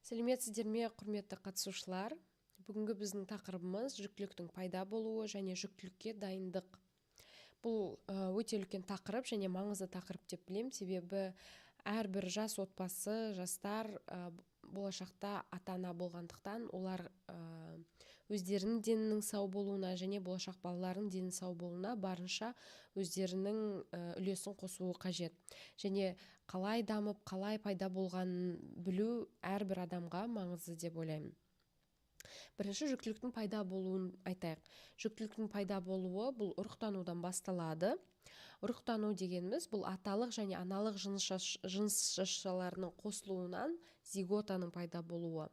Сәлеметсіздер ме, құрметті қатысушылар! Бүгінгі біздің тақырыбымыз жүктіліктің пайда болуы және жүктілікке дайындық. Бұл өте үлкен тақырып және маңызды тақырып деп білемін, себебі әрбір жас отбасы, жастар болашақта ата-ана болғандықтан, олар өздерінің денінің сау болуына және болашақ балаларының дені сау болуына барынша өздерінің үлесін қосуы қажет. Және қалай дамып, қалай пайда болғанын білу әрбір адамға маңызды деп ойлаймын. Бірінші жүктіліктің пайда болуын айтайық. Жүктіліктің пайда болуы бұл ұрықтанудан басталады. Ұрықтану дегеніміз бұл аталық және аналық жыныс жасушаларының қосылуынан зиготаның пайда болуы.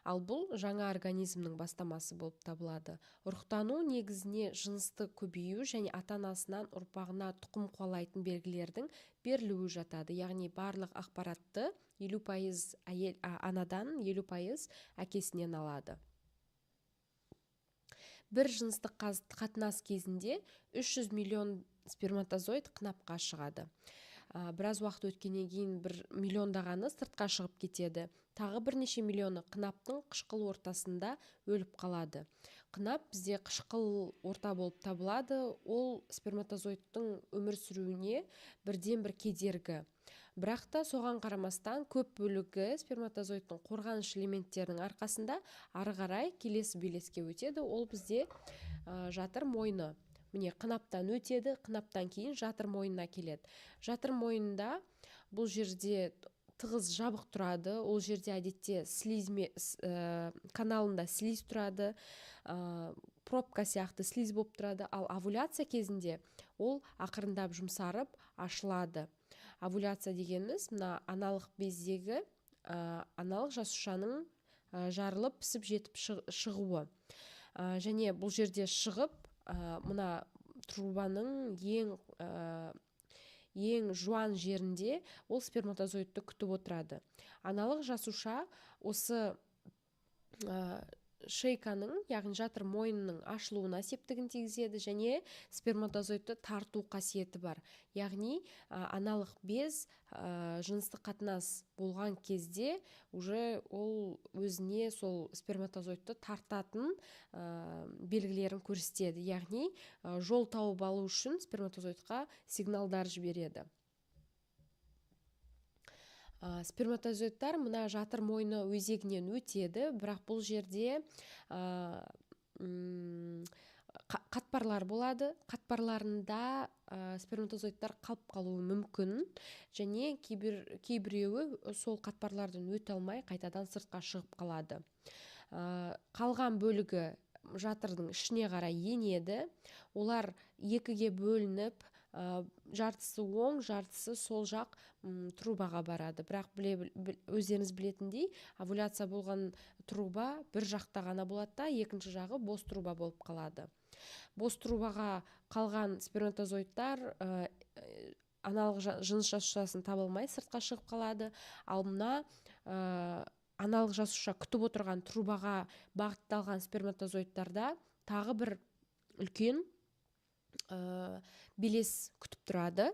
Ал бұл жаңа организмнің бастамасы болып табылады. Ұрықтану негізіне жынысты көбею және ата-анасынан ұрпағына тұқым қуалайтын белгілердің берілуі жатады. Яғни барлық ақпаратты 50% әйел, анадан, 50% әкесінен алады. Бір жыныстық қатынас кезінде 300 миллион сперматозоид қынапқа шығады. Біраз уақыт өткеннен кейін бір миллиондағаны сыртқа шығып кетеді. Тағы бірнеше миллионы қынаптың қышқыл ортасында өліп қалады. Қынап бізде қышқыл орта болып табылады. Ол сперматозоидтың өмір сүруіне бірден бір кедергі. Бірақ та соған қарамастан көп бөлігі сперматозоидтың қорғаныш элементтерінің арқасында ары қарай келесі белеске өтеді. Ол бізде жатыр мойны. Міне, қынаптан өтеді, қынаптан кейін жатыр мойнына келеді. Жатыр мойнында бұл жерде тығыз жабық тұрады. Ол жерде әдетте слизьме, каналында слизь тұрады, пробка сияқты слизь болып тұрады. Ал овуляция кезінде ол ақырындап жұмсарып ашылады. Овуляция дегеніміз мына аналық бездегі аналық жасушаның жарылып, пісіп жетіп шығуы. Және бұл жерде шығып, мына трубаның ең жуан жерінде ол сперматозоидты күтіп отырады. Аналық жасуша осы шейканың, яғни жатыр мойнының ашылуына септігін тигізеді және сперматозоидты тарту қасиеті бар. Яғни аналық без жыныстық қатынас болған кезде уже ол өзіне сол сперматозоидты тартатын белгілерін көрсетеді. Яғни жол тауып алу үшін сперматозоидқа сигналдар жібереді. Сперматозоидтар мына жатыр мойны өзегінен өтеді, бірақ бұл жерде қатпарлар болады. Қатпарларында сперматозоидтар қалып қалуы мүмкін және кейбіреуі сол қатпарлардан өте алмай қайтадан сыртқа шығып қалады. Қалған бөлігі жатырдың ішіне қарай енеді. Олар екіге бөлініп, жартысы оң, жартысы сол жақ трубаға барады. Бірақ өздеріңіз білетіндей, овуляция болған труба бір жақта ғана болады да, екінші жағы бос труба болып қалады. Бос трубаға қалған сперматозоидтар аналық жыныс жасушасын таба алмай сыртқа шығып қалады. Ал мына аналық жасуша күтіп отырған трубаға бағытталған сперматозоидтарда тағы бір үлкен белес күтіп тұрады.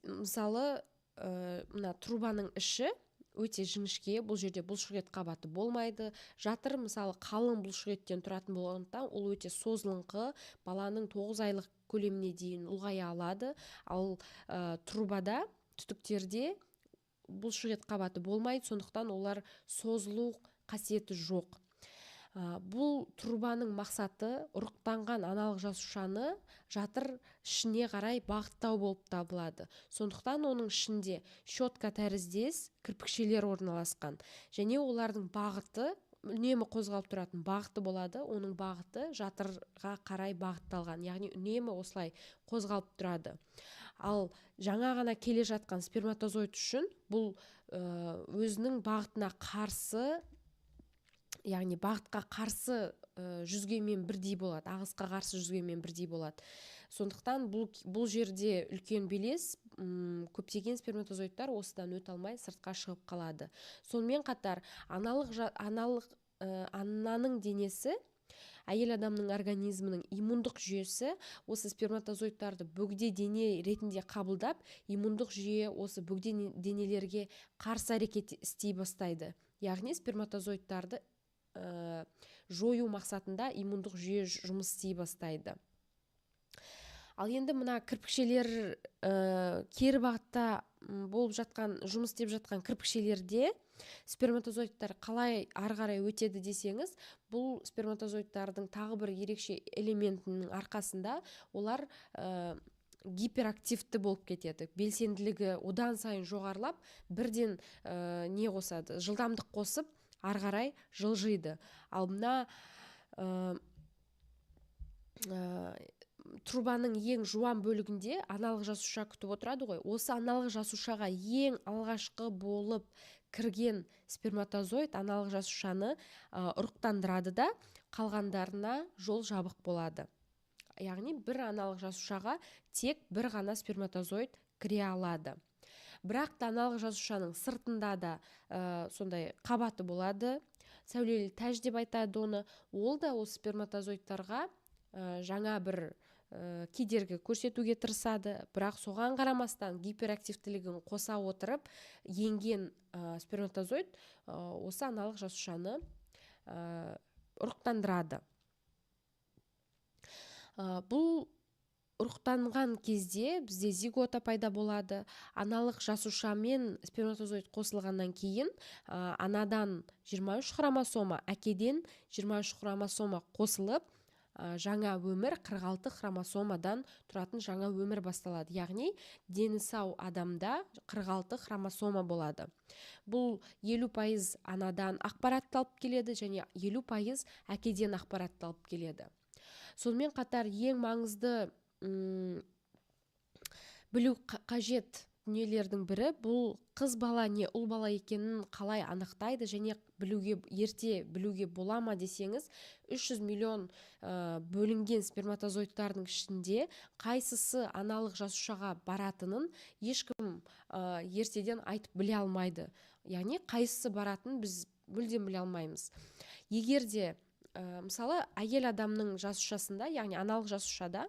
Мысалы, мына трубаның іші өте жіңішке, бұл жерде бұлшықет қабаты болмайды. Жатыр, мысалы, қалың бұлшықеттен тұратын болғандықтан, ол өте созылыңқы, баланың 9 айлық көлеміне дейін ұлғая алады. Ал трубада, түтіктерде бұлшықет қабаты болмайды, сондықтан олар созылу қасиеті жоқ. Бұл трубаның мақсаты ұрықтанған аналық жасушаны жатыр ішіне қарай бағыттау болып табылады. Сондықтан оның ішінде щетка тәріздес кірпікшелер орналасқан. Және олардың бағыты үнемі қозғалып тұратын бағыты болады. Оның бағыты жатырға қарай бағытталған, яғни үнемі осылай қозғалып тұрады. Ал жаңа ғана келе жатқан сперматозоид үшін бұл өзінің бағытына қарсы, яғни бағытқа қарсы жүзгенмен бірдей болады, ағысқа қарсы жүзгенмен бірдей болады. Сондықтан бұл жерде үлкен белес, көптеген сперматозоидтар осыдан өте алмай сыртқа шығып қалады. Сонымен қатар ананың денесі Әйел адамның организмінің иммундық жүйесі осы сперматозоидтарды бөгде дене ретінде қабылдап, иммундық жүйе осы бөгде денелерге қарсы әрекет істей бастайды. Яғни сперматозоидтарды жою мақсатында иммундық жүйе жұмыс істей бастайды. Ал енді мына кірпікшелер, кері бағытта болып жатқан, жұмыс істеп жатқан кірпікшелерде сперматозоидтар қалай ары қарай өтеді десеңіз, бұл сперматозоидтардың тағы бір ерекше элементінің арқасында олар гиперактивті болып кетеді. Белсенділігі одан сайын жоғарылап, бірден не қосады, жылдамдық қосып, ары қарай жылжиды. Ал мына трубаның ең жуан бөлігінде аналық жасуша күтіп отырады ғой. Осы аналық жасушаға ең алғашқы болып кірген сперматозоид аналық жасушаны ұрықтандырады да, қалғандарына жол жабық болады. Яғни бір аналық жасушаға тек бір ғана сперматозоид кіре алады. Бірақ та аналық жасушаның сыртында да сондай қабаты болады, сәулелі тәж деп айтады оны. Ол да осы сперматозоидтарға жаңа бір кедергі көрсетуге тырысады, бірақ соған қарамастан гиперактивтілігін қоса отырып енген сперматозоид осы аналық жасушаны ұрықтандырады. Бұл ұрықтанған кезде бізде зигота пайда болады. Аналық жасуша мен сперматозоид қосылғаннан кейін анадан 23 хромосома, әкеден 23 хромосома қосылып, жаңа өмір 46 хромосомадан тұратын жаңа өмір басталады. Яғни дені сау адамда 46 хромосома болады. Бұл 50% анадан ақпаратты алып келеді және 50% әкеден ақпаратты алып келеді. Сонымен қатар ең маңызды білу қажет дүниелердің бірі бұл қыз бала не ұл бала екенін қалай анықтайды және ерте білуге бола ма десеңіз, 300 миллион бөлінген сперматозоидтардың ішінде қайсысы аналық жасушаға баратынын ешкім ертеден айтып біле алмайды. Яғни қайсысы баратынын біз мүлдем біле алмаймыз. Егер де мысалы әйел адамның жасушасында, яғни аналық жасушада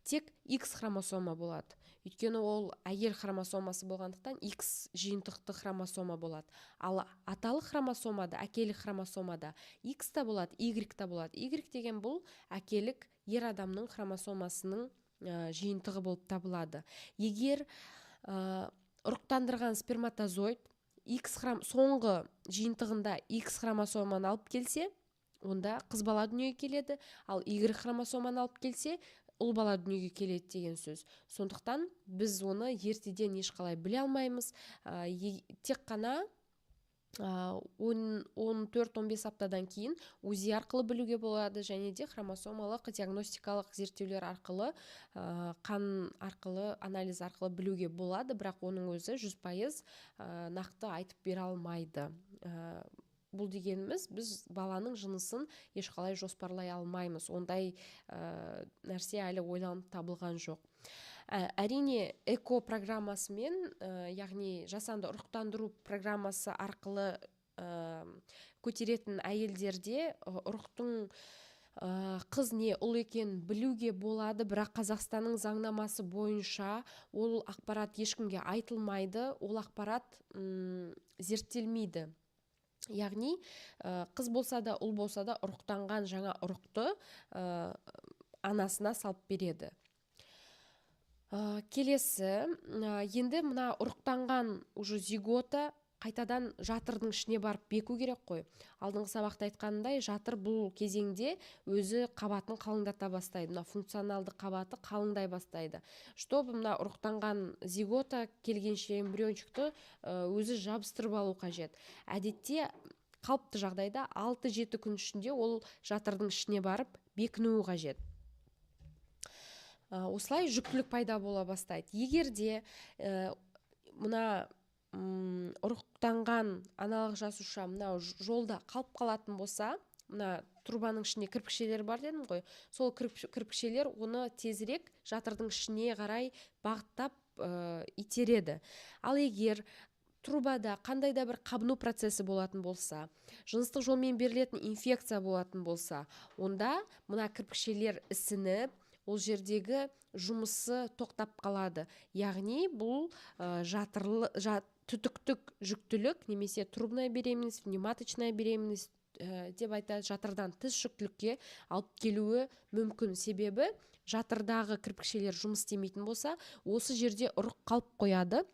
тек X хромосома болады. Өйткені ол әйел хромосомасы болғандықтан X жиынтықты хромосома болады. Ал аталық хромосомада, әкелік хромосомада X та болады, Y та болады. Y деген бұл әкелік ер адамның хромосомасының жиынтығы болып табылады. Егер ұрықтандырған сперматозоид X соңғы жиынтығында X хромосоманы алып келсе, онда қыз бала дүниеге келеді, ал Y хромосоманы алып келсе, ұл бала дүниеге келеді деген сөз. Сондықтан біз оны ертеден ешқалай біле алмаймыз. Тек қана 14-15 аптадан кейін УЗИ арқылы білуге болады және де хромосомалық диагностикалық зерттеулер арқылы, қан арқылы, анализ арқылы білуге болады, бірақ оның өзі 100% нақты айтып бере алмайды. Бұл дегеніміз, біз баланың жынысын ешқалай жоспарлай алмаймыз. Ондай нәрсе әлі ойланып табылған жоқ. Әрине, ЭКО программасымен, яғни жасанды ұрықтандыру программасы арқылы көтеретін әйелдерде ұрықтың қыз не ұл екенін білуге болады, бірақ Қазақстанның заңнамасы бойынша ол ақпарат ешкімге айтылмайды, ол ақпарат зерттелмейді. Яғни, қыз болса да, ұл болса да ұрықтанған жаңа ұрықты анасына салып береді. Келесі, енді мына ұрықтанған уже зигота қайтадан жатырдың ішіне барып беку керек қой. Алдыңғы сабақта айтқанымдай, жатыр бұл кезеңде өзі қабатын қалыңдата бастайды. Мына функционалды қабаты қалыңдай бастайды. Чтобы мына ұрықтанған зигота келгенше эмбриончикті өзі жабыстырып алу қажет. Әдетте қалыпты жағдайда 6-7 күн ішінде ол жатырдың ішіне барып бекінуі қажет. Осылай жүктілік пайда бола бастайды. Егер де мына ұрықтанған аналық жасуша мынау жолда қалып қалатын болса, мына трубаның ішінде кірпікшелер бар дедім ғой, сол кірпікшелер оны тезірек жатырдың ішіне қарай бағыттап итереді. Ал егер Трубада қандай да бір қабыну процесі болатын болса, жыныстық жолмен берілетін инфекция болатын болса, онда мына кірпікшелер ісініп, ол жердегі жұмысы тоқтап қалады. Яғни бұл түтіктік жүктілік немесе трубная беременность, внематочная беременность деп айтады, жатырдан тыс жүктілікке алып келуі мүмкін. Себебі жатырдағы кірпікшелер жұмыс істемейтін болса, осы жерде ұрық қалып қояды.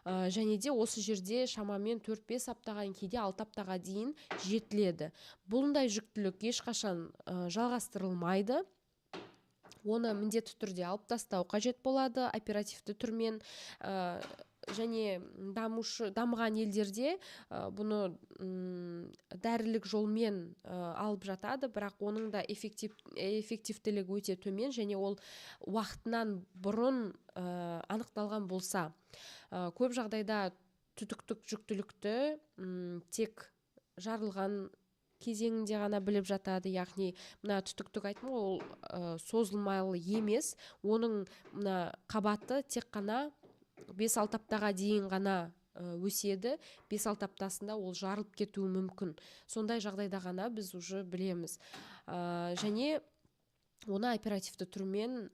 Және де осы жерде шамамен 4-5 аптаға, кейде 6 аптаға дейін жетіледі. Бұндай жүктілік ешқашан жалғастырылмайды. Оны міндетті түрде алып тастау қажет болады оперативті түрмен. Және дамыған елдерде бұны дәрілік жолмен алып жатады, бірақ оның да эффективтілігі өте төмен және ол уақытынан бұрын анықталған болса, көп жағдайда түтіктік жүктілікті тек жарылған кезеңінде ғана біліп жатады. Яғни мына түтіктік айттым ғой, ол созылмалы емес, оның мына қабаты тек қана 5-6 аптаға дейін ғана өседі, 5-6 аптасында ол жарылып кетуі мүмкін. Сондай жағдайда ғана біз уже білеміз. Және оны оперативті түрмен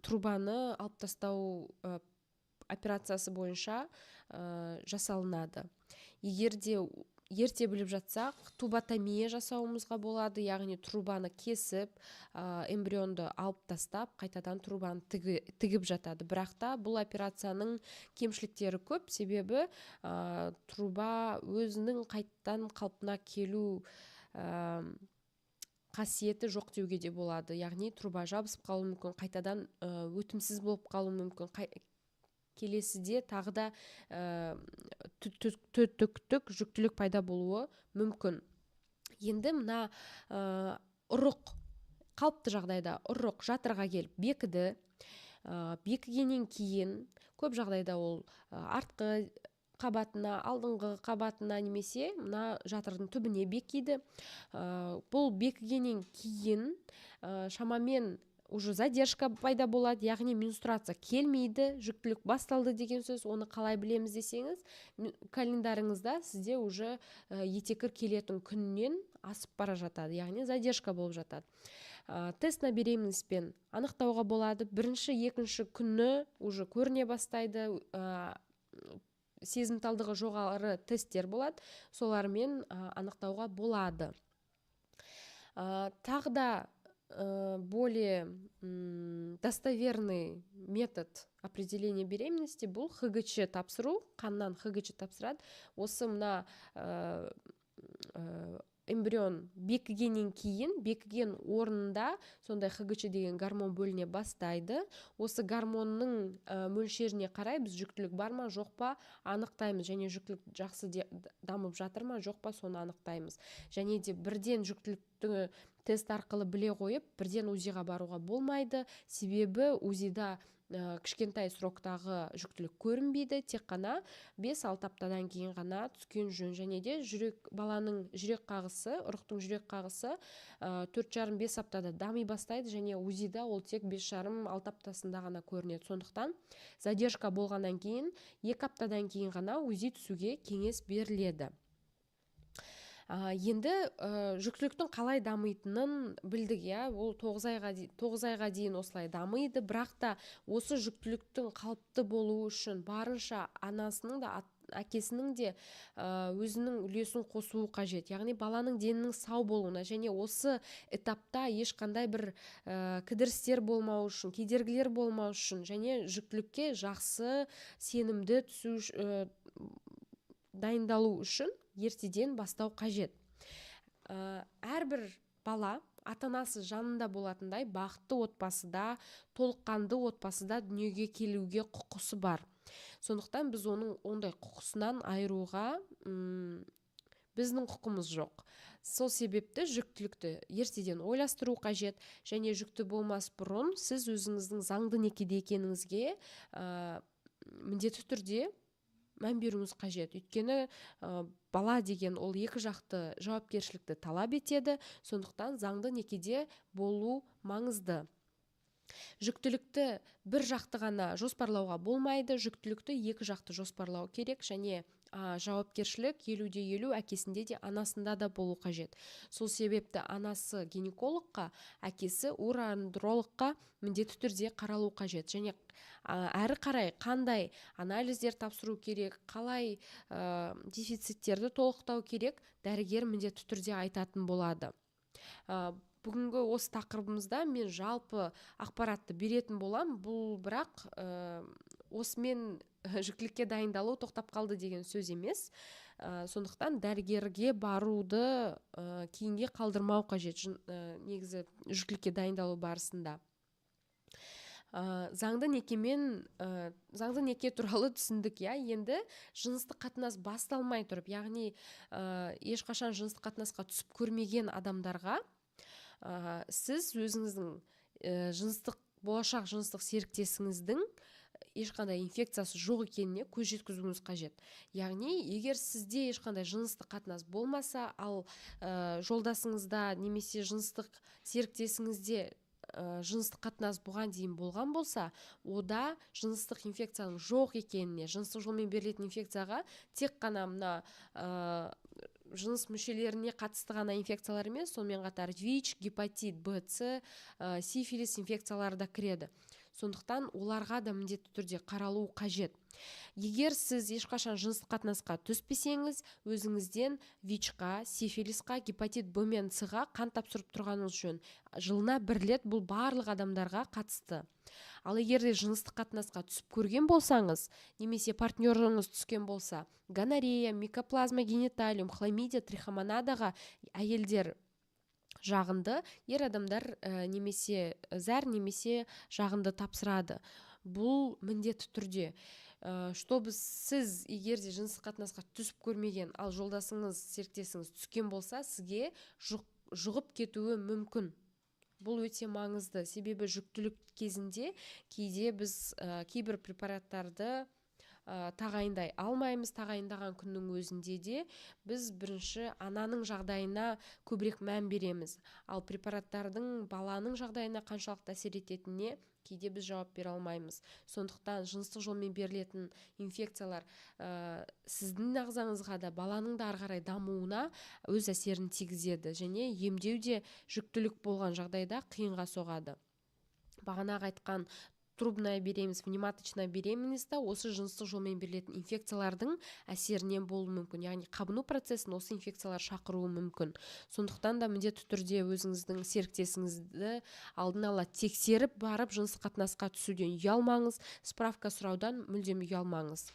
трубаны алып тастау операциясы бойынша жасалынады. Егер де ерте біліп жатсақ, тубатомия жасауымызға болады, яғни трубаны кесіп, эмбрионды алып тастап, қайтадан трубаны тігіп жатады. Бірақ та бұл операцияның кемшіліктері көп, себебі труба өзінің қайтадан қалпына келу қасиеті жоқ деуге де болады. Яғни труба жабысып қалуы мүмкін, қайтадан өтімсіз болып қалуы мүмкін. Келесіде тағы да түтіктік жүктілік пайда болуы мүмкін. Енді мына ұрық, қалыпты жағдайда ұрық жатырға келіп бекіді. Бекігеннен кейін көп жағдайда ол артқы қабатына, алдыңғы қабатына немесе мына жатырдың түбіне бекиді. Бұл бекігеннен кейін шамамен уже задержка пайда болады, яғни менструация келмейді, жүктілік басталды деген сөз. Оны қалай білеміз десеңіз, календарыңызда сізде уже етеккір келетін күннен асып бара жатады, яғни задержка болып жатады. Тест на беременностьпен анықтауға болады. Бірінші, екінші күні уже көріне бастайды, сезімталдығы жоғары тесттер болады, солармен анықтауға болады. Тағы да более достоверный метод определения беременности бұл ХГЧ тапсыру, қаннан ХГЧ тапсырады. Осы мына эмбрион бекігеннен кейін, бекіген орнында сондай ХГЧ деген гормон бөліне бастайды. Осы гормонның мөлшеріне қарай біз жүктілік бар ма, жоқ па анықтаймыз, және жүктілік жақсы дамып жатыр ма, жоқ па, соны анықтаймыз. Және де бірден жүктілікті тест арқылы біле қойып, бірден УЗИ-ға баруға болмайды, себебі УЗИ-да кішкентай сроктағы жүктілік көрінбейді, тек қана 5-6 аптадан кейін ғана түскен жөн. Және де баланың жүрек қағысы, ұрықтың жүрек қағысы 4,5-5 аптада дами бастайды, және УЗИ-да ол тек 5,5-6 аптасында ғана көрінеді. Сондықтан задержка болғаннан кейін 2 аптадан кейін ғана УЗИ түсуге кеңес беріледі. Енді жүктіліктің қалай дамитынын білдік, иә, ол 9 айға дейін осылай дамиды, бірақ та осы жүктіліктің қалыпты болуы үшін барынша анасының да, әкесінің де өзінің үлесін қосуы қажет. Яғни баланың денінің сау болуына және осы этапта ешқандай бір кідірістер болмау үшін, кедергілер болмау үшін және жүктілікке жақсы сенімді түсу дайындалу үшін ертеден бастау қажет. Әрбір бала ата-анасы жанында болатындай бақытты отбасыда, толыққанды отбасыда дүниеге келуге құқысы бар. Сондықтан біз оның ондай құқысынан айыруға біздің құқымыз жоқ. Сол себепті жүктілікті ертеден ойластыру қажет, және жүкті болмас бұрын сіз өзіңіздің заңды некеде екеніңізге міндетті түрде мән беруіңіз қажет. Өйткені бала деген ол екі жақты жауапкершілікті талап етеді, сондықтан заңды некеде болу маңызды. Жүктілікті бір жақты ғана жоспарлауға болмайды, жүктілікті екі жақты жоспарлау керек және жауапкершілік 50-50 әкесінде де, анасында да болу қажет. Сол себепті анасы гинекологқа, әкесі уроандрологқа міндетті түрде қаралу қажет. Және әрі қарай қандай анализдер тапсыру керек, қалай дефициттерді толықтау керек, дәрігер міндетті түрде айтатын болады. Бүгінгі осы тақырыбымызда мен жалпы ақпаратты беретін болам. Бұл бірақ осымен жүктілікке дайындалу тоқтап қалды деген сөз емес. Сондықтан дәрігерге баруды кейінге қалдырмау қажет, негізі жүктілікке дайындалу барысында. Заңды некемен, заңды неке туралы түсіндік, иә. Енді жыныстық қатынас басталмай тұрып, яғни ешқашан жыныстық қатынасқа түсіп көрмеген адамдарға сіз өзіңіздің жыныстық болашақ жыныстық серіктесіңіздің ешқандай инфекциясы жоқ екеніне көз жеткізуіңіз қажет. Яғни егер сізде ешқандай жыныстық қатынас болмаса, ал жолдасыңызда немесе жыныстық серіктесіңізде жыныстық қатынас бұған дейін болған болса, ода жыныстық инфекцияның жоқ екеніне, жыныстық жолмен берілетін инфекцияға тек қана мына жыныс мүшелеріне қатысты ғана инфекциялар емес, сонымен қатар ВИЧ, гепатит Б, С, сифилис инфекциялары да кіреді. Сондықтан оларға да міндетті түрде қаралу қажет. Егер сіз ешқашан жыныстық қатынасқа түспесеңіз, өзіңізден ВИЧ-қа, сифилисқа, гепатит Б мен С-ға қан тапсырып тұрғаныңыз жөн. Жылына бір рет, бұл барлық адамдарға қатысты. Ал егер де жыныстық қатынасқа түсіп көрген болсаңыз, немесе партнеріңіз түскен болса, гонорея, микоплазма гениталиум, хламидия, трихомонадаға әйелдер жағынды, ер адамдар немесе зәр, немесе жағынды тапсырады. Бұл міндетті түрде. Чтобы сіз егер де жыныстық қатынасқа түсіп көрмеген, ал жолдасыңыз, серіктесіңіз түскен болса, сізге жұғып кетуі мүмкін. Бұл өте маңызды, себебі жүктілік кезінде кейде біз кейбір препараттарды тағайындай алмаймыз. Тағайындаған күннің өзінде де біз бірінші ананың жағдайына көбірек мән береміз. Ал препараттардың баланың жағдайына қаншалықты әсер ететініне кейде біз жауап бере алмаймыз. Сондықтан жыныстық жолмен берілетін инфекциялар сіздің ағзаңызға да, баланың да ары қарай дамуына өз әсерін тигізеді және емдеу де жүктілік болған жағдайда қиынға соғады. Бағанағы айтқан трубная беременность, внематочная беременность та осы жыныстық жолмен берілетін инфекциялардың әсерінен болуы мүмкін. Яғни қабыну процесін осы инфекциялар шақыруы мүмкін. Сондықтан да міндетті түрде өзіңіздің серіктесіңізді алдын ала тексеріп барып жыныстық қатынасқа түсуден ұялмаңыз, справка сұраудан мүлдем ұялмаңыз.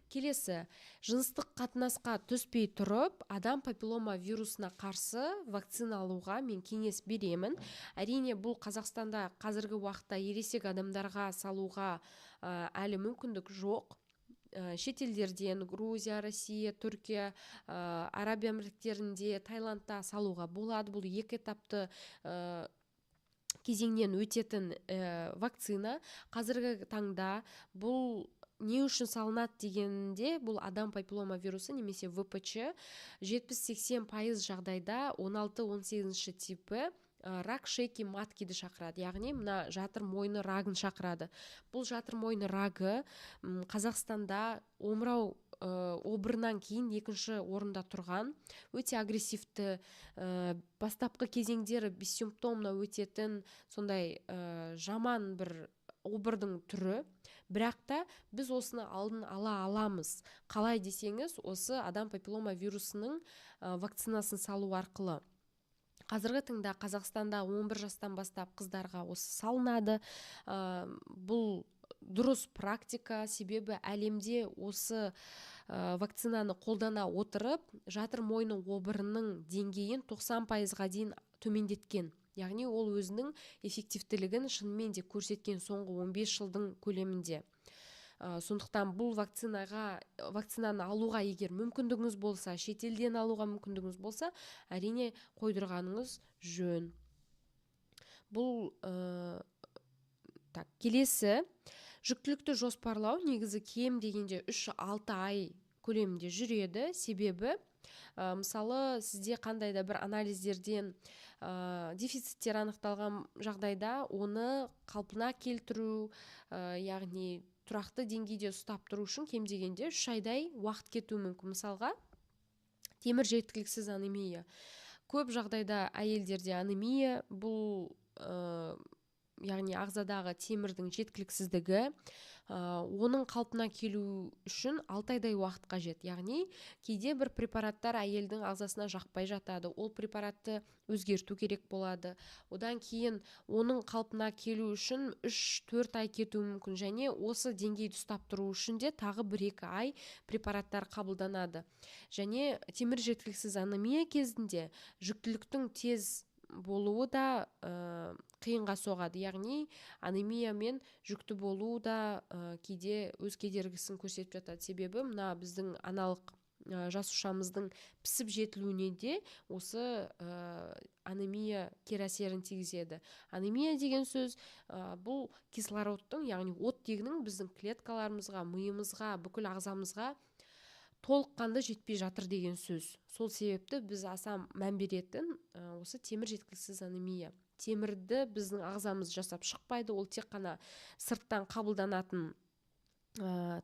Келесі, жыныстық қатынасқа түспей тұрып, адам папиллома вирусына қарсы вакцина алуға мен кеңес беремін. Әрине, бұл Қазақстанда қазіргі уақытта ересек адамдарға салуға әлі мүмкіндік жоқ. Шетелдерден, Грузия, Россия, Түркия, Арабия Әмірліктерінде, Таиландта салуға болады. Бұл екі этапты кезеңнен өтетін вакцина. Қазіргі таңда бұл не үшін салынады дегенде, бұл адам папиллома вирусы немесе ВПЧ 70-80% жағдайда 16-18 типі рак шейки маткиді шақырады, яғни мына жатыр мойны рагын шақырады. Бұл жатыр мойны рагы Қазақстанда омырау обырынан кейін екінші орында тұрған, өте агрессивті, бастапқы кезеңдері бессимптомно өтетін сондай жаман бір обырдың түрі. Бірақ та біз осыны алдын ала аламыз. Қалай десеңіз, осы адам папиллома вирусының вакцинасын салу арқылы. Қазіргі таңда Қазақстанда 11 жастан бастап қыздарға осы салынады. Бұл дұрыс практика, себебі әлемде осы вакцинаны қолдана отырып, жатыр мойны обырының деңгейін 90%-ға дейін төмендеткен. Яғни ол өзінің эффективтілігін шынымен де көрсеткен соңғы 15 жылдың көлемінде. Сондықтан бұл вакцинаны алуға егер мүмкіндігіңіз болса, шетелден алуға мүмкіндігіңіз болса, әрине қойдырғаныңыз жөн. Бұл так, келесі жүктілікті жоспарлау негізі кем дегенде 3-6 ай көлемінде жүреді, себебі Мысалы, сізде қандай да бір анализдерден дефициттер анықталған жағдайда, оны қалпына келтіру, яғни тұрақты деңгейде ұстап тұру үшін кем дегенде 3 айдай уақыт кетуі мүмкін. Мысалға, темір жеткіліксіз анемия. Көп жағдайда әйелдерде анемия бұл яғни ағзадағы темірдің жеткіліксіздігі, оның қалпына келу үшін 6 айдай уақыт қажет. Яғни кейде бір препараттар әйелдің ағзасына жақпай жатады, ол препаратты өзгерту керек болады. Одан кейін оның қалпына келу үшін 3-4 ай кетуі мүмкін, және осы деңгейді ұстап тұру үшін де тағы 1-2 ай препараттар қабылданады. Және темір жеткіліксіз анемия кезінде жүктіліктің тез болуы да қиынға соғады. Яғни анемиямен жүкті болу да кейде өз кедергісін көрсетіп жатады. Себебі мына біздің аналық жасушамыздың пісіп жетілуіне де осы анемия кері әсерін тигізеді. Анемия деген сөз бұл кислородтың, яғни оттегінің біздің клеткаларымызға, миымызға, бүкіл ағзамызға толыққанды жетпей жатыр деген сөз. Сол себепті біз аса мән беретін осы темір жеткіліксіз анемия. Темірді біздің ағзамыз жасап шықпайды, ол тек қана сырттан қабылданатын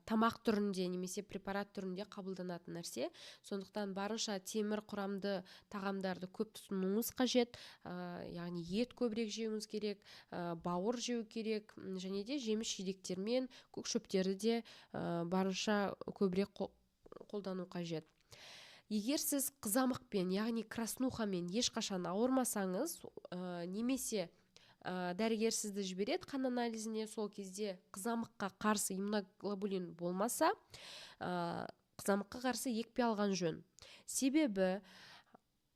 тамақ түрінде немесе препарат түрінде қабылданатын нәрсе. Сондықтан барынша темір құрамды тағамдарды көп тұтынуыңыз қажет, яғни ет көбірек жеуіңіз керек, бауыр жеу керек, және де жеміс жидектер мен көк шөптерді де барынша көбірек қолдану қажет. Егер сіз қызамықпен, яғни краснухамен ешқашан ауырмасаңыз, немесе дәрігер сізді жібереді қан анализіне, сол кезде қызамыққа қарсы иммуноглобулин болмаса, қызамыққа қарсы екпе алған жөн. Себебі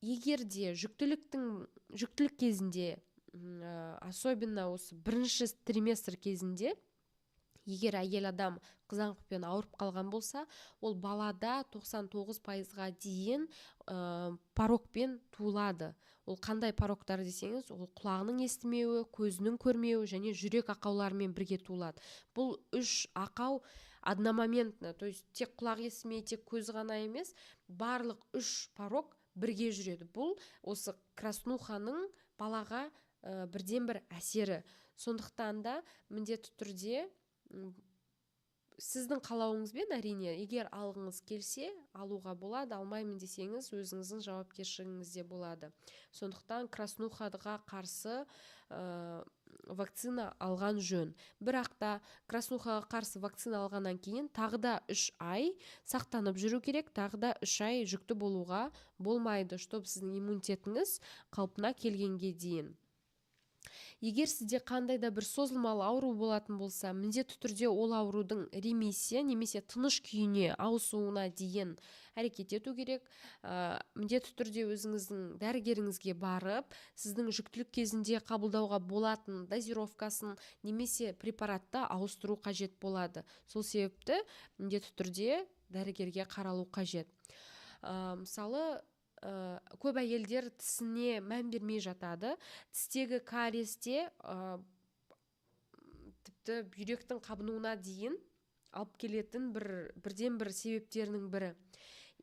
егер де жүктілік кезінде, особенно осы бірінші триместр кезінде, егер әйел адам қызамықпен ауырып қалған болса, ол балада 99%-ға дейін порокпен туылады. Ол қандай пороктар десеңіз, ол құлағының естімеуі, көзінің көрмеуі және жүрек ақауларымен бірге туылады. Бұл үш ақау одномоментно, то есть тек құлақ естімей, тек көз ғана емес, барлық үш порок бірге жүреді. Бұл осы краснуханың балаға бірден бір әсері. Сондықтан да міндетті түрде сіздің қалауыңызбен, әрине, егер алғыңыз келсе, алуға болады, алмаймын десеңіз, өзіңіздің жауапкершілігіңізде болады. Сондықтан краснухаға қарсы вакцина алған жөн. Бірақ та краснухаға қарсы вакцина алғаннан кейін тағы да 3 ай сақтанып жүру керек, тағы да 3 ай жүкті болуға болмайды, чтобы сіздің иммунитетіңіз қалпына келгенге дейін. Егер сізде қандай да бір созылмалы ауру болатын болса, міндетті түрде ол аурудың ремиссия немесе тыныш күйіне ауысуына дейін әрекет ету керек. Міндетті түрде өзіңіздің дәрігеріңізге барып, сіздің жүктілік кезінде қабылдауға болатын дозировкасын немесе препаратты ауыстыру қажет болады. Сол себепті міндетті түрде дәрігерге қаралу қажет. Мысалы, көп әйелдер тісіне мән бермей жатады. Тістегі кариесте тіпті бүйректің қабынуына дейін алып келетін бірден бір себептерінің бірі.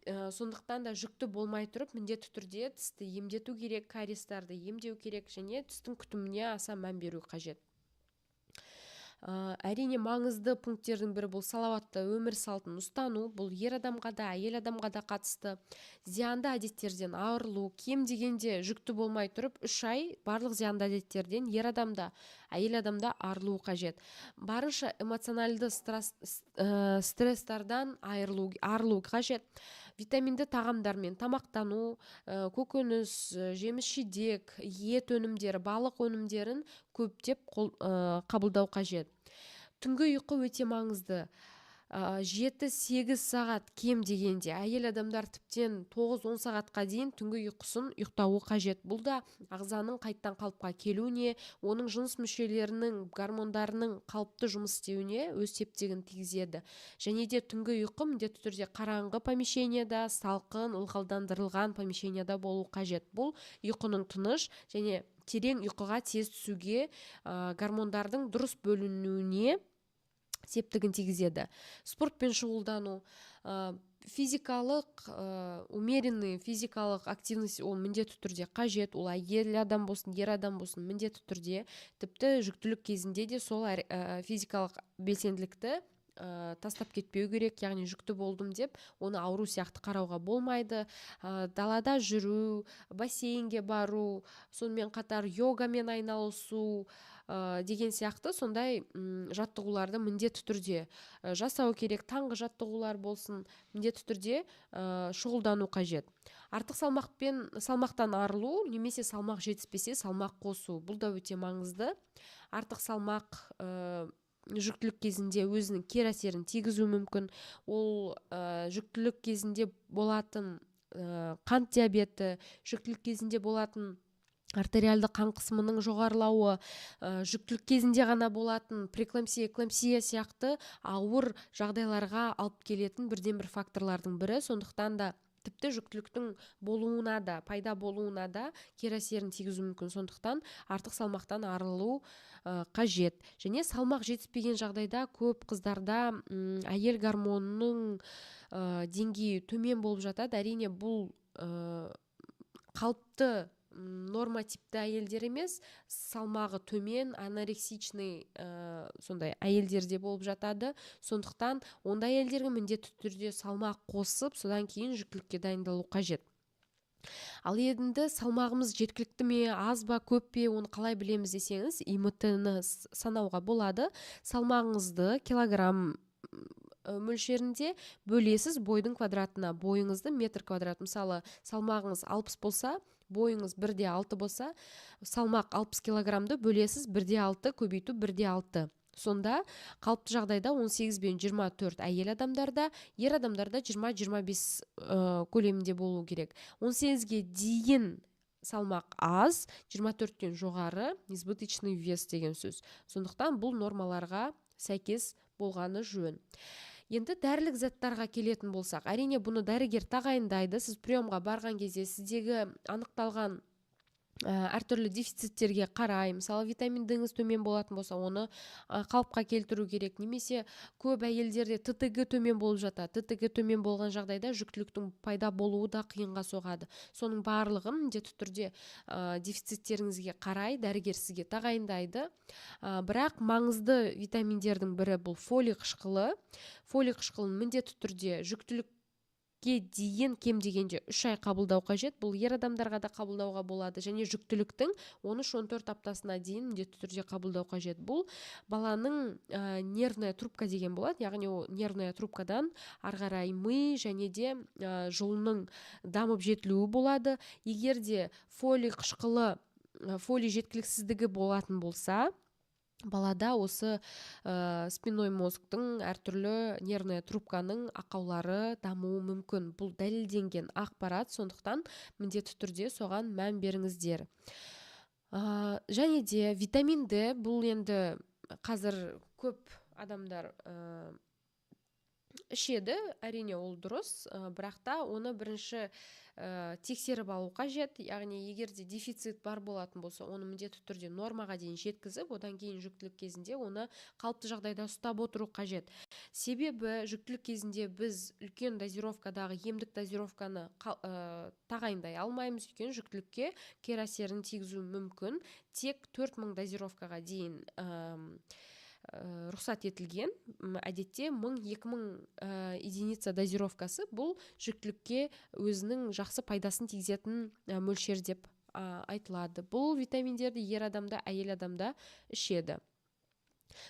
Сондықтан да жүкті болмай тұрып міндетті түрде тісті емдету керек, кариестарды емдеу керек және тістің күтіміне аса мән беру қажет. Әрине маңызды пункттердің бірі бұл салауатты өмір салтын ұстану. Бұл ер адамға да, әйел адамға да қатысты. Зиянды әдеттерден арылу, кем дегенде жүкті болмай тұрып 3 ай барлық зиянды әдеттерден ер адамда, әйел адамда арылу қажет. Барынша эмоциональды стресстардан арылу қажет. Витаминді тағамдармен тамақтану, көкөніс, жеміс жидек, ет өнімдері, балық өнімдерін көптеп қабылдау қажет. Түнгі ұйқы өте маңызды. 7-8 сағат кем дегенде, әйел адамдар тіптен 9-10 сағатқа дейін түнгі ұйқысын ұйықтауы қажет. Бұл да ағзаның қайттан қалыпқа келуіне, оның жыныс мүшелерінің гормондарының қалыпты жұмыс істеуіне өз септігін тигізеді. Және де түнгі ұйқы міндетті түрде қараңғы помещениеда, салқын, ылғалдандырылған помещениеда болу қажет. Бұл ұйқының тыныш және терең ұйқыға тез түсуге, гормондардың дұрыс бөлінуіне септігін тигізеді. Спортпен шұғылдану, Физикалық, умеренный физикалық активность, ол міндетті түрде қажет. Ол әйел адам болсын, ер адам болсын, міндетті түрде. Тіпті жүктілік кезінде де сол физикалық белсенділікті тастап кетпеу керек, яғни жүкті болдым деп оны ауру сияқты қарауға болмайды. Далада жүру, бассейнге бару, сонымен қатар йогамен айналысу деген сияқты сондай жаттығуларды міндетті түрде жасау керек. Таңғы жаттығулар болсын, міндетті түрде шұғылдану қажет. Артық салмақтан арылу немесе салмақ жетіспесе, салмақ қосу, бұл да өте маңызды. Артық салмақ жүктілік кезінде өзінің кері әсерін тигізуі мүмкін. Ол жүктілік кезінде болатын қант диабеті, жүктілік кезінде болатын артериалды қан қысымының жоғарылауы, жүктілік кезінде ғана болатын преэклампсия, эклампсия сияқты ауыр жағдайларға алып келетін бірден бір факторлардың бірі. Сондықтан да тіпті жүктіліктің болуына да, пайда болуына да кері әсерін тигізуі мүмкін. Сондықтан артық салмақтан арылу қажет. Және салмақ жетіспеген жағдайда көп қыздарда әйел гормонының деңгейі төмен болып жатады. Әрине, бұл қалыпты, норма типті әйелдер емес, салмағы төмен, анорексичный сондай әйелдерде болып жатады. Сондықтан ондай әйелдерге міндетті түрде салмақ қосып, содан кейін жүктілікке дайындалу қажет. Ал енді салмағымыз жеткілікті ме, аз ба, көп пе, оны қалай білеміз десеңіз, ИМТ-ны санауға болады. Салмағыңызды килограмм мөлшерінде бөлесіз бойдың квадратына, бойыңызды метр квадрат. Мысалы, салмағыңыз 60 болса, бойыңыз 1,6 болса, салмақ 60 килограммды бөлесіз 1,6 көбейту 1,6. Сонда қалыпты жағдайда 18 бен 24 әйел адамдарда, ер адамдарда 20-25 көлемінде болу керек. 18-ге дейін салмақ аз, 24-тен жоғары избыточный вес деген сөз. Сондықтан бұл нормаларға сәйкес болғаны жөн. Енді дәрілік заттарға келетін болсақ, әрине, бұны дәрігер тағайындайды. Сіз приемға барған кезде сіздегі анықталған әртүрлі дефициттерге қарай, мысалы, витамин Д-ңіз төмен болатын болса, оны қалыпқа келтіру керек. Немесе көп әйелдерде ТТГ төмен болып жатады. ТТГ төмен болған жағдайда жүктіліктің пайда болуы да қиынға соғады. Соның барлығын міндетті түрде дефициттеріңізге қарай дәрігер сізге тағайындайды. Бірақ маңызды витаминдердің бірі бұл фолий қышқылы. Фолий қышқылын міндетті түрде жүктілікке дейін кем дегенде 3 ай қабылдау қажет. Бұл ер адамдарға да қабылдауға болады. Және жүктіліктің 13-14 аптасына дейін міндетті түрде қабылдау қажет. Бұл баланың нервная трубка деген болады, яғни ол нервная трубкадан ары қарай ми және де жұлынның дамып жетілуі болады. Егер де фолий қышқылы, фолий жеткіліксіздігі болатын болса, балада осы спинной мозгтың, әртүрлі нервная трубканың ақаулары дамуы мүмкін. Бұл дәлелденген ақпарат, сондықтан міндетті түрде соған мән беріңіздер. Және де витамин Д, бұл енді қазір көп адамдар ішеді, әрине, ол дұрыс, бірақ та оны бірінші тексеріп алу қажет. Яғни егер де дефицит бар болатын болса, оны міндетті түрде нормаға дейін жеткізіп, одан кейін жүктілік кезінде оны қалыпты жағдайда ұстап отыру қажет. Себебі жүктілік кезінде біз үлкен дозировкадағы емдік дозировканы тағайындай алмаймыз, өйткені жүктілікке кері әсерін тигізуі мүмкін. Тек 4000 дозировкаға дейін рұқсат етілген. Әдетте мың, екі мың единица дозировкасы бұл жүктілікке өзінің жақсы пайдасын тигізетін мөлшер деп айтылады. Бұл витаминдерді ер адамда, әйел адамда ішеді.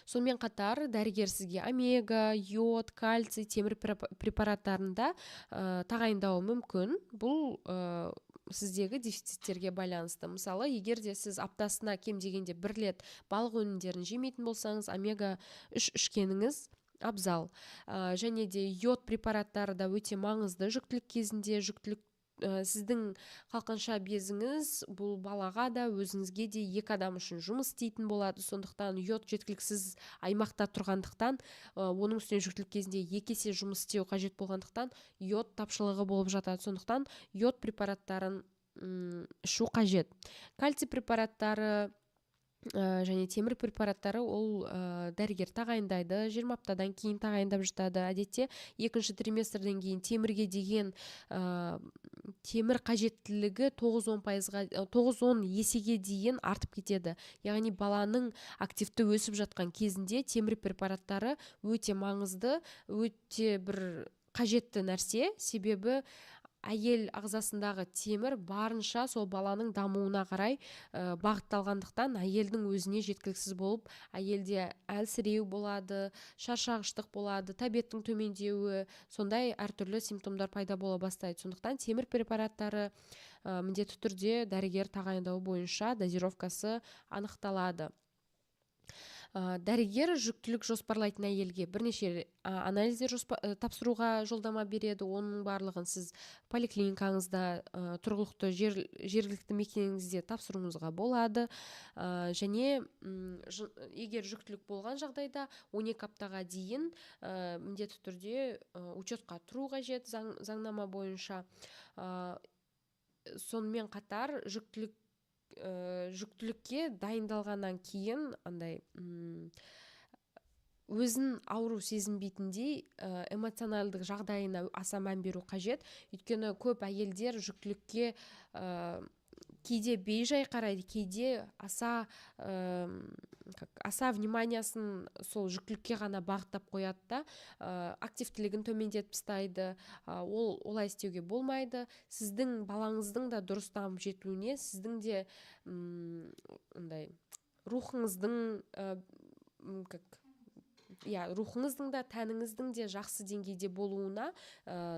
Сонымен қатар дәрігер сізге омега, йод, кальций, темір препараттарын да тағайындауы мүмкін. Бұл сіздегі дефициттерге байланысты. Мысалы, егер де сіз аптасына кем дегенде бір рет балық өнімдерін жемейтін болсаңыз, омега 3 ішкеніңіз абзал. Және де йод препараттары да өте маңызды жүктілік кезінде. Жүктілік, сіздің қалқанша безіңіз бұл балаға да, өзіңізге де, екі адам үшін жұмыс істейтін болады. Сондықтан йод жеткіліксіз аймақта тұрғандықтан, оның үстіне жүктілік кезінде екі есе жұмыс істеу қажет болғандықтан, йод тапшылығы болып жатады. Сондықтан йод препараттарын ішу қажет. Кальций препараттары Және темір препараттары ол дәрігер тағайындайды, 20 аптадан кейін тағайындап жатады. Әдетте екінші триместрден кейін темірге деген темір қажеттілігі 9-10%-ға, 9-10 есеге дейін артып кетеді. Яғни баланың активті өсіп жатқан кезінде темір препараттары өте маңызды, өте бір қажетті нәрсе, себебі әйел ағзасындағы темір барынша сол баланың дамуына қарай бағытталғандықтан әйелдің өзіне жеткіліксіз болып, әйелде әлсіреу болады, шаршағыштық болады, тәбеттің төмендеуі, сондай әртүрлі симптомдар пайда бола бастайды. Сондықтан темір препараттары міндетті түрде дәрігер тағайындауы бойынша дозировкасы анықталады. Дәрігер жүктілік жоспарлайтын әйелге бірнеше анализдер тапсыруға жолдама береді. Оның барлығын сіз поликлиникаңызда, тұрғылықты жергілікті мекеніңізде тапсыруыңызға болады. Және егер жүктілік болған жағдайда 12 аптаға дейін міндетті түрде учетқа тұру қажет заңнама бойынша. Сонымен қатар жүктілікке дайындалғаннан кейін андай өзін ауру сезінбейтіндей эмоционалдық жағдайына аса мән беру қажет. Өйткені көп әйелдер жүктілікке кейде бейжай қарайды, кейде аса вниманиясын сол жүктілікке ғана бағыттап қояды да, активтілігін төмендетіп тастайды. Ол олай істеуге болмайды. Сіздің балаңыздың да дұрыс дамып жетуіне, сіздің де андай рухыңыздың, как, иә, рухыңыздың да, тәніңіздің де жақсы деңгейде болуына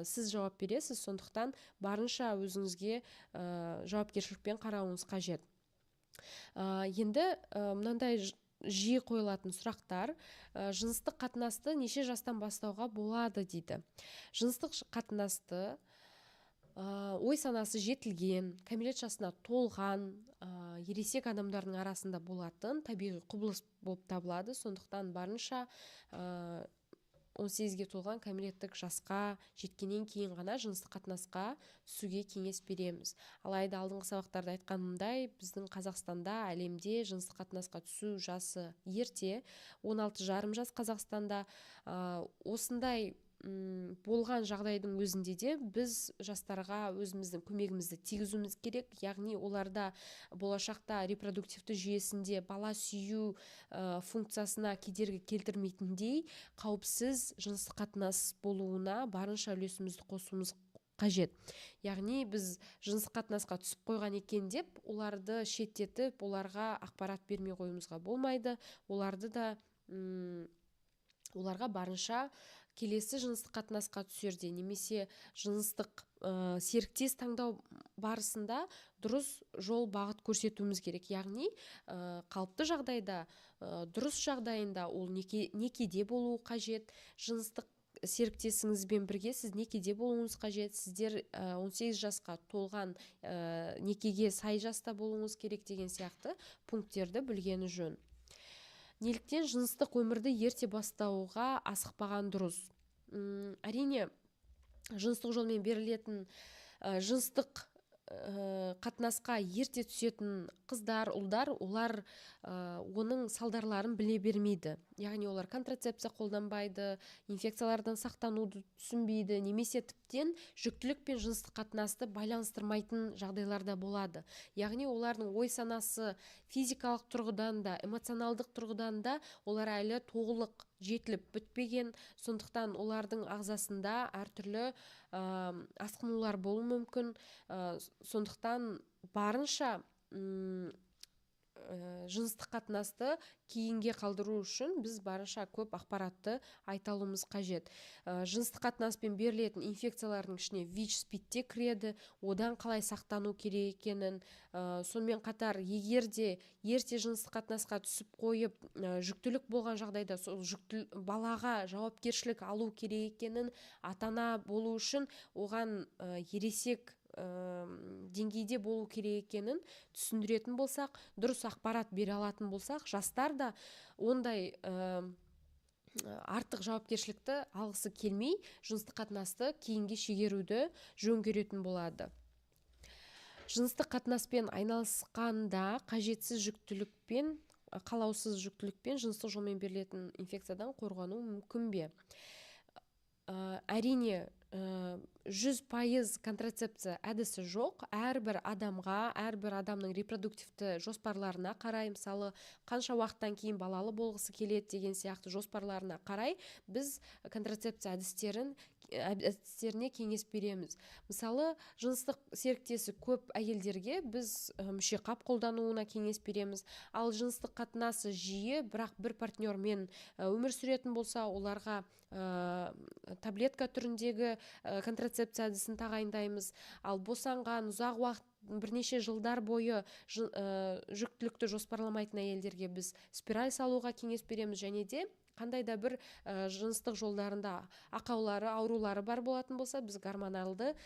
сіз жауап бересіз. Сондықтан барынша өзіңізге жауапкершілікпен қарауыңыз қажет. Енді мынандай жиі қойылатын сұрақтар: жыныстық қатынасты неше жастан бастауға болады дейді. Жыныстық қатынасты ой санасы жетілген, кәмелет жасына толған ересек адамдардың арасында болатын табиғи құбылыс болып табылады. Сондықтан барынша 18-ге толған, кәмелеттік жасқа жеткеннен кейін ғана жыныстық қатынасқа түсуге кеңес береміз. Алайда алдыңғы сабақтарда айтқанымдай, біздің Қазақстанда, әлемде жыныстық қатынасқа түсу жасы ерте, 16,5 жас Қазақстанда. Осындай болған жағдайдың өзінде де біз жастарға өзіміздің көмегімізді тигізуіміз керек. Яғни оларда болашақта репродуктивті жүйесінде бала сүю функциясына кедергі келтірмейтіндей қауіпсіз жыныстық қатынас болуына барынша үлесімізді қосуымыз қажет. Яғни біз жыныстық қатынасқа түсіп қойған екен деп оларды шеттетіп, оларға ақпарат бермей қоюымызға болмайды. Оларды да, оларға барынша келесі жыныстық қатынасқа түсерде немесе жыныстық серіктес таңдау барысында дұрыс жол бағыт көрсетуіміз керек. Яғни қалыпты жағдайда, дұрыс жағдайында ол некеде болуы қажет. Жыныстық серіктесіңізбен бірге сіз некеде болуыңыз қажет. Сіздер 18 жасқа толған, некеге сай жаста болуыңыз керек деген сияқты пункттерді білгені жөн. Неліктен жыныстық өмірді ерте бастауға асықпаған дұрыс? Әрине, жыныстық жолмен берілетін, жыныстық қатынасқа ерте түсетін қыздар, ұлдар, олар оның салдарларын біле бермейді. Яғни олар контрацепция қолданбайды, инфекциялардан сақтануды түсінбейді, немесе тіптен жүктілік пен жыныстық қатынасты байланыстырмайтын жағдайларда болады. Яғни олардың ой санасы физикалық тұрғыдан да, эмоционалдық тұрғыдан да олар әлі толық жетіліп бітпеген. Сондықтан олардың ағзасында әртүрлі асқынулар болуы мүмкін. Сондықтан барынша жыныстық қатынасты кейінге қалдыру үшін біз барынша көп ақпаратты айта алуымыз қажет. Жыныстық қатынаспен берілетін инфекциялардың ішіне ВИЧ, СПИД те кіреді, одан қалай сақтану керек екенін, сонымен қатар егер де ерте жыныстық қатынасқа түсіп қойып, жүктілік болған жағдайда сол балаға жауапкершілік алу керек екенін, ата-ана болу үшін оған ересек деңгейде болу керек екенін түсіндіретін болсақ, дұрыс ақпарат бере алатын болсақ, жастар да ондай артық жауапкершілікті алғысы келмей, жыныстық қатынасты кейінге шегеруді жөн көретін болады. Жыныстық қатынаспен айналысқанда қажетсіз жүктілікпен Қалаусыз жүктілікпен жыныстық жолмен берілетін инфекциядан қорғану мүмкін бе? Әрине, 100% контрацепция әдісі жоқ. Әрбір адамға, әрбір адамның репродуктивті жоспарларына қарай, мысалы, қанша уақыттан кейін балалы болғысы келеді деген сияқты жоспарларына қарай біз контрацепция әдістеріне кеңес береміз. Мысалы, жыныстық серіктесі көп әйелдерге біз мүшеқап қолдануына кеңес береміз. Ал жыныстық қатынасы жиі, бірақ бір партнермен өмір сүретін болса, оларға таблетка түріндегі контрацепция әдісін тағайындаймыз. Ал босанған, ұзақ уақыт, бірнеше жылдар бойы жүктілікті жоспарламайтын әйелдерге біз спираль салуға кеңес береміз. Және де қандай да бір жыныстық жолдарында ақаулары, аурулары бар болатын болса, біз гормоналды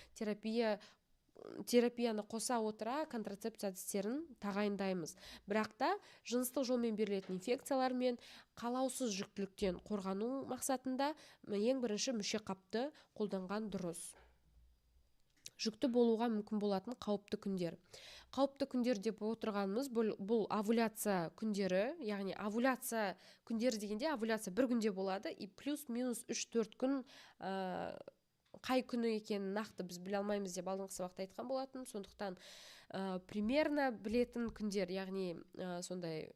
терапияны қоса отыра контрацепция әдістерін тағайындаймыз. Бірақ та жыныстық жолмен берілетін инфекциялар мен қалаусыз жүктіліктен қорғану мақсатында ең бірінші мүшеқапты қолданған дұрыс. Жүкті болуға мүмкін болатын қауіпті күндер. Қауіпті күндер деп отырғанымыз бұл овуляция күндері, яғни овуляция күндері дегенде овуляция бір күнде болады, и плюс-минус 3-4 күн, қай күні екенін нақты біз біле алмаймыз деп алдыңғы сабақта айтқан болатын. Сондықтан примерно білетін күндер, яғни сондай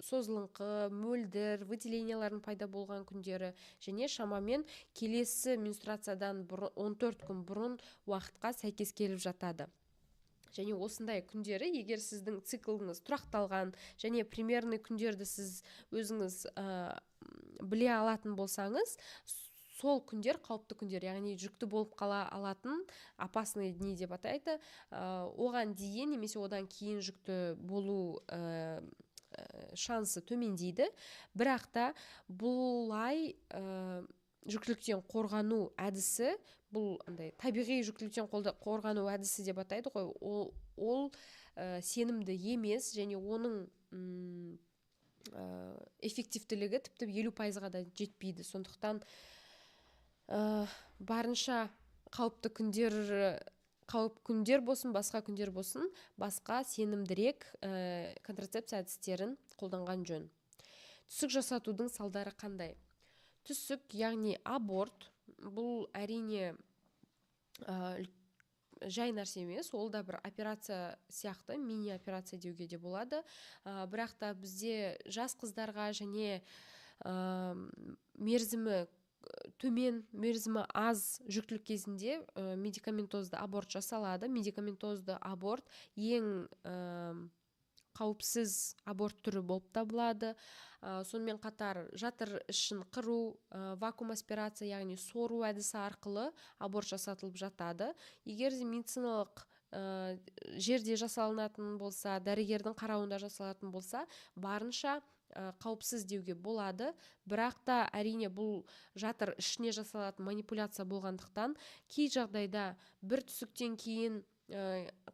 созылыңқы, мөлдір выделениялардың пайда болған күндері және шамамен келесі менструациядан 14 күн бұрын уақытқа сәйкес келіп жатады. Және осындай күндері, егер сіздің цикліңіз тұрақталған және примерный күндерді сіз өзіңіз біле алатын болсаңыз, сол күндер қауіпті күндер, яғни жүкті болып қала алатын опасные дни деп атайды. Оған дейін немесе одан кейін жүкті болу шансы төмендейді. Бірақ та бұлай жүктіліктен қорғану әдісі, бұл андай табиғи жүктіліктен қорғану әдісі деп атайды ғой, ол сенімді емес және оның эффективтілігі тіпті 50%-ға да жетпейді. Сондықтан барынша қауіпті күндер, қауіп күндер болсын, басқа күндер болсын, басқа сенімдірек контрацепция әдістерін қолданған жөн. Түсік жасатудың салдары қандай? Түсік, яғни аборт, бұл әрине жай нәрсе емес, ол да бір операция сияқты, мини операция деуге де болады. Бірақ та бізде жас қыздарға және мерзімі төмен, мерзімі аз жүктілік кезінде медикаментозды аборт жасалады. Медикаментозды аборт ең қауіпсіз аборт түрі болып табылады. Сонымен қатар жатыр ішін қыру, вакуум аспирация, яғни сору әдісі арқылы аборт жасатылып жатады. Егер де медициналық жерде жасалынатын болса, дәрігердің қарауында жасалатын болса, барынша қауіпсіз деуге болады. Бірақ та әрине бұл жатыр ішіне жасалатын манипуляция болғандықтан кей жағдайда бір түсіктен кейін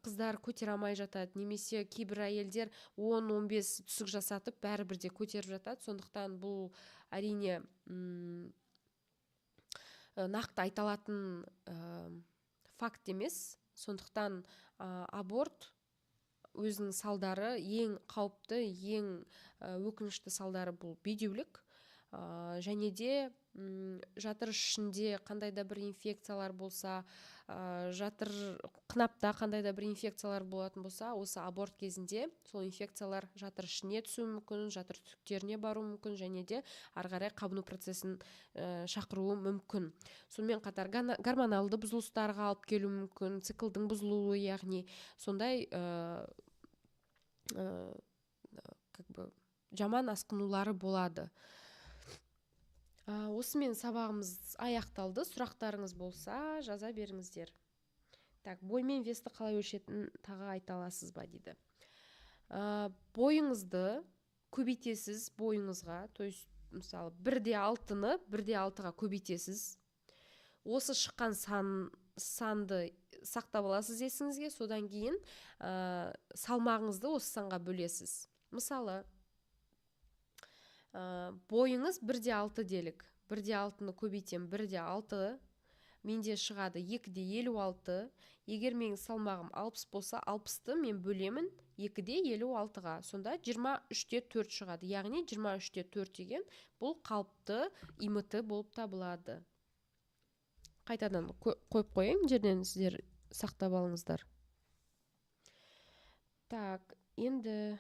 қыздар көтере алмай жатады, немесе кейбір әйелдер 10-15 түсік жасатып бәрібір де көтеріп жатады. Сондықтан бұл әрине нақты айта алатын факт емес. Сондықтан аборт өзінің салдары, ең қауіпті, ең өкінішті салдары бұл бедеулік. Және де жатыр ішінде қандай да бір инфекциялар болса, жатыр қынапта қандай да бір инфекциялар болатын болса, осы аборт кезінде сол инфекциялар жатыр ішіне түсуі мүмкін, жатыр түтіктеріне баруы мүмкін және де ары қарай қабыну процесін шақыруы мүмкін. Сонымен қатар гормоналды бұзылыстарға алып келуі мүмкін, циклдың бұзылуы, яғни сондай как бы жаман асқынулары болады. Осымен сабағымыз аяқталды. Сұрақтарыңыз болса, жаза беріңіздер. Так, бой мен весті қалай өлшетінін тағы айта аласыз ба дейді. Бойыңызды көбейтесіз бойыңызға, то есть мысалы 1,6-ны 1,6-ға көбейтесіз. Осы шыққан санды сақтап аласыз есіңізге, содан кейін салмағыңызды осы санға бөлесіз. Мысалы, бойыңыз 1,6 делік. 1,6-ны көбейтем, 1,6. Менде шығады 2,56. Егер менің салмағым 60 болса, 60-ты мен бөлемін 2,56-ға. Сонда 23,4 шығады. Яғни 23,4 деген бұл қалыпты ИМТ болып табылады. Қайтадан қойып қояйын, жерден сіздер сақтап алыңыздар. Так, енді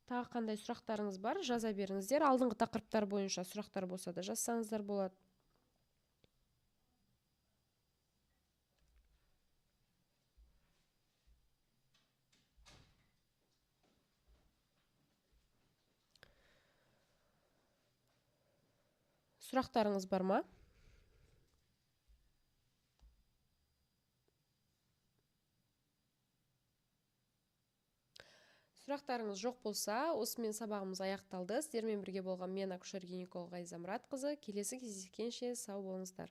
тағы қандай сұрақтарыңыз бар, жаза беріңіздер. Алдыңғы тақырыптар бойынша сұрақтар болса да жазсаңыздар болады. Сұрақтарыңыз бар ма? Сұрақтарыңыз жоқ болса, осымен сабағымыз аяқталды. Сіздермен бірге болған мен, акушер-гинеколог Ғазиза Мұратқызы. Келесі кездескенше сау болыңыздар.